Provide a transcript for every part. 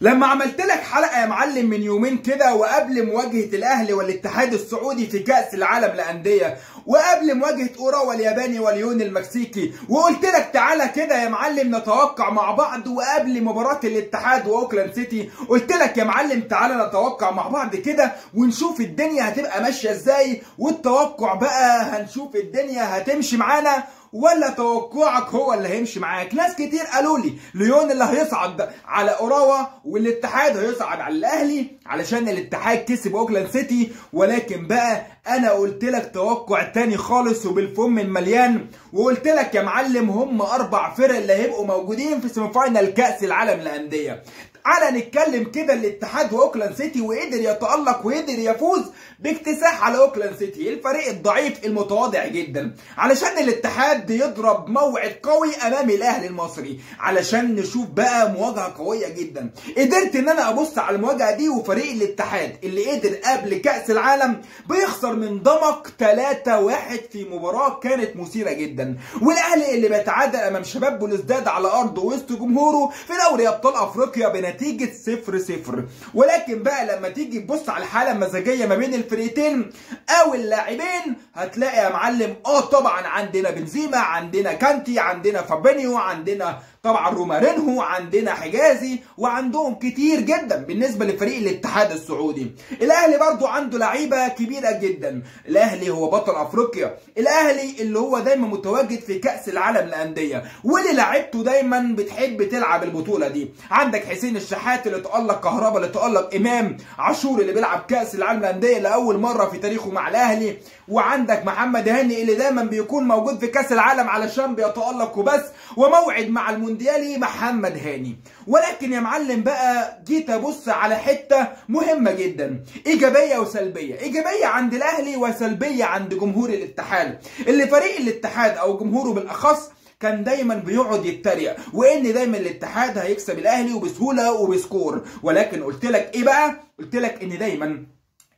لما عملت لك حلقة يا معلم من يومين كده، وقبل مواجهة الاهلي والاتحاد السعودي في كأس العالم للأندية، وقبل مواجهة اوراوا الياباني وليون المكسيكي، وقلت لك تعالى كده يا معلم نتوقع مع بعض، وقبل مباراة الاتحاد واوكلاند سيتي قلت لك يا معلم تعالى نتوقع مع بعض كده ونشوف الدنيا هتبقى ماشية ازاي، والتوقع بقى هنشوف الدنيا هتمشي معانا ولا توقعك هو اللي هيمشي معاك. ناس كتير قالوا لي ليون اللي هيصعد على اوراوا والاتحاد هيصعد على الاهلي علشان الاتحاد كسب اوكلاند سيتي، ولكن بقى انا قلت لك توقع تاني خالص وبالفم المليان، وقلت لك يا معلم هم 4 فرق اللي هيبقوا موجودين في semi final كاس العالم للاندية. على نتكلم كده الاتحاد واوكلاند سيتي، وقدر يتألق وقدر يفوز باكتساح على اوكلاند سيتي الفريق الضعيف المتواضع جدا، علشان الاتحاد يضرب موعد قوي امام الاهلي المصري، علشان نشوف بقى مواجهة قوية جدا. قدرت ان انا ابص على المواجهة دي، وفريق الاتحاد اللي قدر قبل كأس العالم بيخسر من ضمك 3-1 في مباراة كانت مثيرة جدا، والاهلي اللي بيتعادل امام شباب بلوزداد على ارضه وسط جمهوره في دوري ابطال افريقيا بنتيجة 0-0. ولكن بقى لما تيجي تبص على الحالة المزاجية ما بين الفريقين او اللاعبين هتلاقي يا معلم طبعا عندنا بنزيما، عندنا كانتي، عندنا فابينيو، عندنا طبعا رومارينهو، عندنا حجازي، وعندهم كتير جدا بالنسبة لفريق الاتحاد السعودي. الاهلي برضو عنده لعيبة كبيرة جدا، الاهلي هو بطل افريقيا، الاهلي اللي هو دايما متواجد في كأس العالم للاندية واللي لعيبته دايما بتحب تلعب البطولة دي. عندك حسين الشحات اللي تألق، كهربا اللي تألق، امام عاشور اللي بيلعب كأس العالم للاندية لاول مرة في تاريخه مع الاهلي، وعندك محمد هاني اللي دايما بيكون موجود في كأس العالم علشان بيتألق وبس، وموعد مع المونديالي محمد هاني. ولكن يا معلم بقى جيت ابص على حتة مهمة جدا، ايجابية وسلبيه، ايجابية عند الاهلي وسلبيه عند جمهور الاتحاد، اللي فريق الاتحاد او جمهوره بالاخص كان دايما بيقعد يتريق وان دايما الاتحاد هيكسب الاهلي وبسهوله وب score. ولكن قلت لك ايه بقى؟ قلت لك ان دايما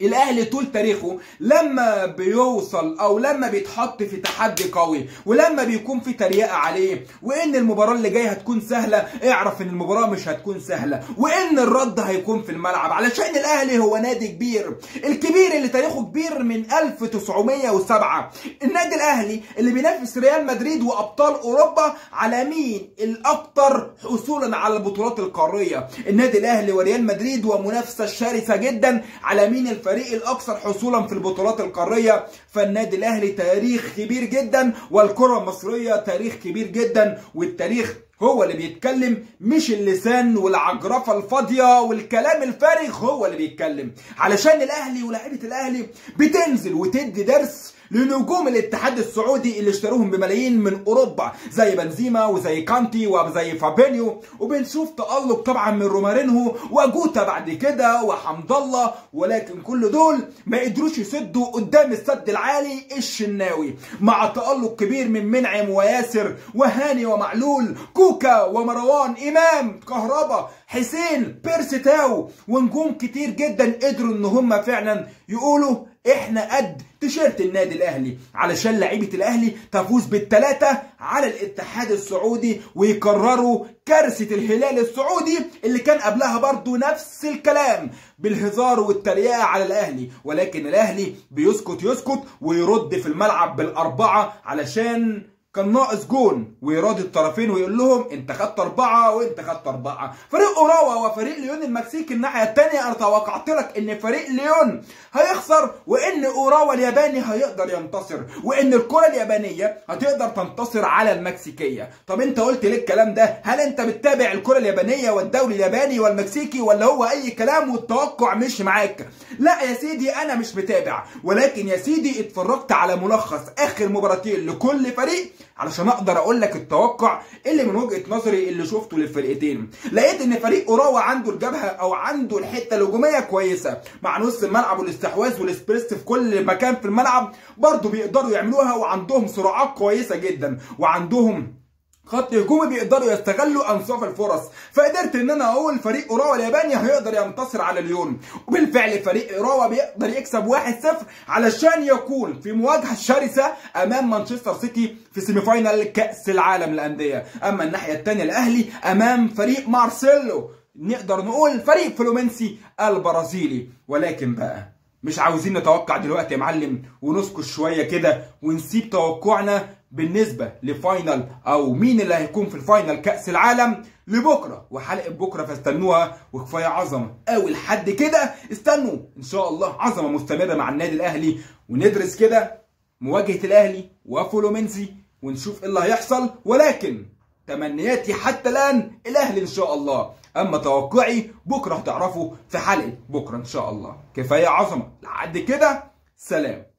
الاهلي طول تاريخه لما بيوصل او لما بيتحط في تحدي قوي ولما بيكون في تريقه عليه وان المباراة اللي جاية هتكون سهلة، اعرف ان المباراة مش هتكون سهلة وان الرد هيكون في الملعب، علشان الاهلي هو نادي كبير، الكبير اللي تاريخه كبير من 1907، النادي الاهلي اللي بينافس ريال مدريد وابطال اوروبا على مين الاكثر حصولا على البطولات القارية، النادي الاهلي وريال مدريد ومنافسه شرسة جدا على مين الفريق الاكثر حصولا في البطولات القارية. فالنادي الاهلي تاريخ كبير جدا، والكره المصرية تاريخ كبير جدا، والتاريخ هو اللي بيتكلم مش اللسان والعجرفه الفاضيه والكلام الفارغ هو اللي بيتكلم، علشان الاهلي ولاعيبه الاهلي بتنزل وتدي درس لنجوم الاتحاد السعودي اللي اشتروهم بملايين من اوروبا زي بنزيما وزي كانتي وزي فابينيو، وبنشوف تألق طبعا من رومارينهو وجوتا بعد كده وحمد الله، ولكن كل دول ما قدروش يسدوا قدام السد العالي الشناوي، مع تألق كبير من منعم وياسر وهاني ومعلول، كوكا ومروان، امام، كهربا، حسين، بيرسي تاو، ونجوم كتير جدا قدروا ان هم فعلا يقولوا احنا قد تيشيرت النادي الاهلي، علشان لعيبة الاهلي تفوز بالثلاثة على الاتحاد السعودي ويكرروا كارثة الهلال السعودي اللي كان قبلها برضو نفس الكلام بالهزار والتريقه على الاهلي، ولكن الاهلي بيسكت يسكت ويرد في الملعب بالاربعة علشان كان ناقص جون، ويراضي الطرفين ويقول لهم انت خدت 4 وانت خدت 4. فريق اوراوا وفريق ليون المكسيكي الناحية الثانية، انا توقعت لك ان فريق ليون هيخسر وان اوراوا الياباني هيقدر ينتصر وان الكره اليابانية هتقدر تنتصر على المكسيكيه. طب انت قلت ليه الكلام ده؟ هل انت بتتابع الكره اليابانية والدوري الياباني والمكسيكي ولا هو اي كلام والتوقع مش معاك؟ لا يا سيدي انا مش متابع، ولكن يا سيدي اتفرجت على ملخص اخر مباراتين لكل فريق علشان اقدر اقول لك التوقع اللي من وجهة نظري اللي شفته للفرقتين. لقيت ان فريق اوراوا عنده الجبهة او عنده الحتة الهجومية كويسة مع نص الملعب والاستحواذ والسبريست في كل مكان في الملعب برضه بيقدروا يعملوها، وعندهم سرعات كويسة جدا وعندهم خط هجومي بيقدروا يستغلوا انصاف الفرص. فقدرت ان انا اقول فريق اوراوا الياباني هيقدر ينتصر على ليون، وبالفعل فريق اوراوا بيقدر يكسب 1-0 علشان يكون في مواجهة شرسة امام مانشستر سيتي في semi final كاس العالم للاندية. اما الناحية الثانية الاهلي امام فريق مارسيلو نقدر نقول فريق فلومينسي البرازيلي. ولكن بقى مش عاوزين نتوقع دلوقتي يا معلم، ونسكت شوية كده ونسيب توقعنا بالنسبة ل final او مين اللي هيكون في ال final كاس العالم لبكرة وحلقه بكره، فاستنوها. وكفاية عظمه قوي لحد كده، استنوا ان شاء الله عظمه مستمرة مع النادي الاهلي، وندرس كده مواجهة الاهلي وفلومينسي ونشوف ايه اللي هيحصل. ولكن تمنياتي حتى الان الاهلي ان شاء الله، اما توقعي بكره هتعرفوا في حلقة بكره ان شاء الله. كفاية عظمه لحد كده، سلام.